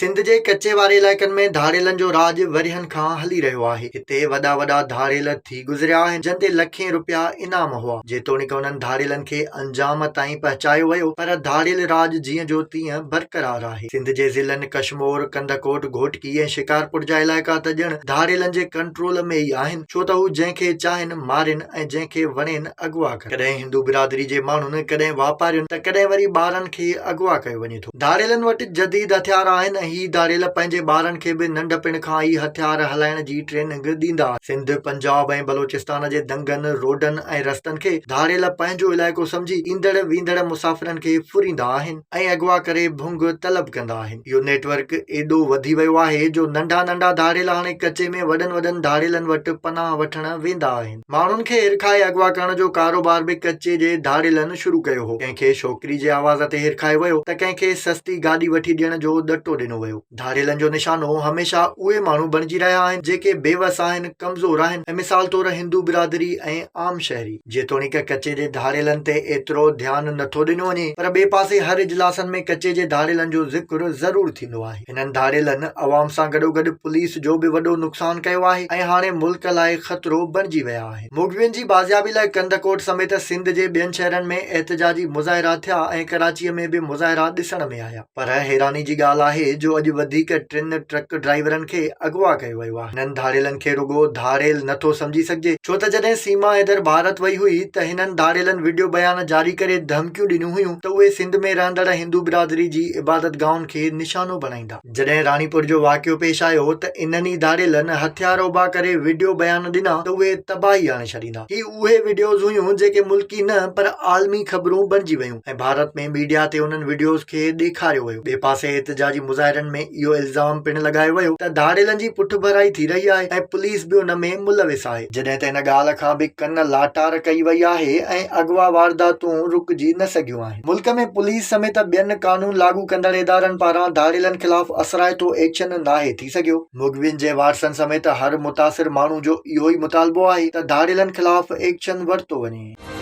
سنڌ جي ڪچي واري علائقن ۾ ڌاڙيلن جو راڄ ورهين کان هلي رهيو آهي. هتي وڏا وڏا ڌاڙيل ٿي گذريا آهن، جن تي لکين رپيا انعام هئا. جيتوڻيڪ انهن ڌاڙيلن کي انجام تائين پهچايو ويو، پر ڌاڙيل راڄ جيئن جو تيئن برقرار آهي. سنڌ جي ضلعن ڪشمور، ڪنڌڪوٽ، گهوٽڪي ۽ شڪارپور جا علائقا ته ڄڻ ڌاڙيلن جي ڪنٽرول ۾ ئي آهن، ڇو ته هو جنهن کي چاهين مارين ۽ جنهن کي وڻين اغوا ڪن. ڪڏهن هندو برادري جي ماڻهن، ڪڏهن واپارين ته ڪڏهن وري ٻارن کي اغوا ڪيو وڃي ٿو. ڌاڙيلن وٽ جديد هٿيار آهن ۽ هي ڌاڙيل پنهنجي ٻارن کي به ننڍپڻ کان ئي هٿيار هلائڻ جي ٽريننگ ڏيندا آهن. سنڌ، پنجاب ۽ بلوچستان جي دنگن، روڊن ۽ رستن کي ڌاڙيل پنهنجو علائقو سمجهي ايندڙ ويندڙ مسافرن کي ڦريندا آهن ۽ اغوا ڪري ڀنگ طلب ڪندا آهن. اهو نيٽ ورڪ ايڏو وڌي ويو آهي جو ننڍا ننڍا ڌاڙيل هاڻي ڪچي ۾ وڏن وڏن ڌاڙيلن وٽ پناهه وٺڻ ويندا آهن. ماڻهن کي هرکائي اغوا ڪرڻ جو ڪاروبار به ڪچي جي ڌاڙيلن شروع ڪيو هو. ڪنهن کي ڇوڪري جي آواز تي هرکايو ويو ته ڪنهن کي سستي گاڏي وٺي ڏيڻ جو ڏٽو ڏنو ويو. ڌاڙيلن جو نشانو هميشه اهي ماڻهو بڻجي رهيا آهن جيڪي بيوس آهن، ڪمزور آهن ۽ مثال طور هندو برادري ۽ عام شهري. جيتوڻيڪ ڪچي جي ڌاڙيلن تي ايترو ڌيان نٿو ڏنو وڃي پر ٻئي پاسي هر اجلاسن ۾ ڪچي جي ڌاڙيلن جو ذڪر ضرور ٿيندو آهي. هنن ڌاڙيلن عوام سان گڏوگڏ پوليس جو به وڏو نقصان ڪيو آهي ۽ هاڻي ملڪ لاء خطرو بڻجي ويا آهن. مغوين جي بازيابي لاء ڪنڌڪوٽ سميت سنڌ جي ٻين شهرن ۾ احتجاجي مظاهرا ٿيا ۽ ڪراچيء ۾ به مظاهرا ڏسڻ ۾ آيا پر حيراني جي ڳالهه آهي جو اڄ وڌيڪ ٽن ٽرڪ ڊرائيورن کي اغوا ڪيو ويو آهي. هنن ڌاڙيلن کي رڳو ڌاڙيل نٿو سمجهي سگهجي ڇو ته جڏهن سيما حيدر ڀارت وئي هئي ته هنن ڌاڙيلن وڊيو بيان جاري ڪري ڌمڪيون ڏنيون هيون ته اهي سنڌ ۾ رهندڙ هندو برادري جي عبادتگاهن کي نشانو بڻائيندا. جڏهن راڻيپور جو واقعو پيش آيو ته انهن ئي ڌاڙيلن هٿيار اڀا ڪري وڊيو بيان ڏنا ته اهي تباهي آڻي ڇڏيندا. هي اهي وڊيوز هيون جيڪي ملڪي نه پر عالمي خبرون بڻجي ويون ۽ ڀارت ۾ ميڊيا تي انهن وڊيوز کي ڏيکاريو ويو. ٻئي پاسي احتجاجي مظاهرن ۾ اهو الزام پڻ لڳايو ويو ته ڌاڙيلن جي پٺڀرائي ٿي رهي آهي ۽ پوليس به ان ۾ ملوث آهي. جڏهن ته ان ڳالهه کان به ڪن لاٽار ڪئي وئي آهي ۽ اغوا وارداتون رڪجي نه سگهيون آهن. ملڪ ۾ پوليس سميت ٻين قانون لاڳو ڪندڙ ادارن پاران ڌاڙيلن خلاف اثرائتو ايڪشن ناهي ٿي سگهيو. مغوين جي وارثن سميت هر متاثر ماڻهو جو اهو ئي مطالبو آهي ته ڌاڙيلن خلاف ايڪشن ورتو وڃي.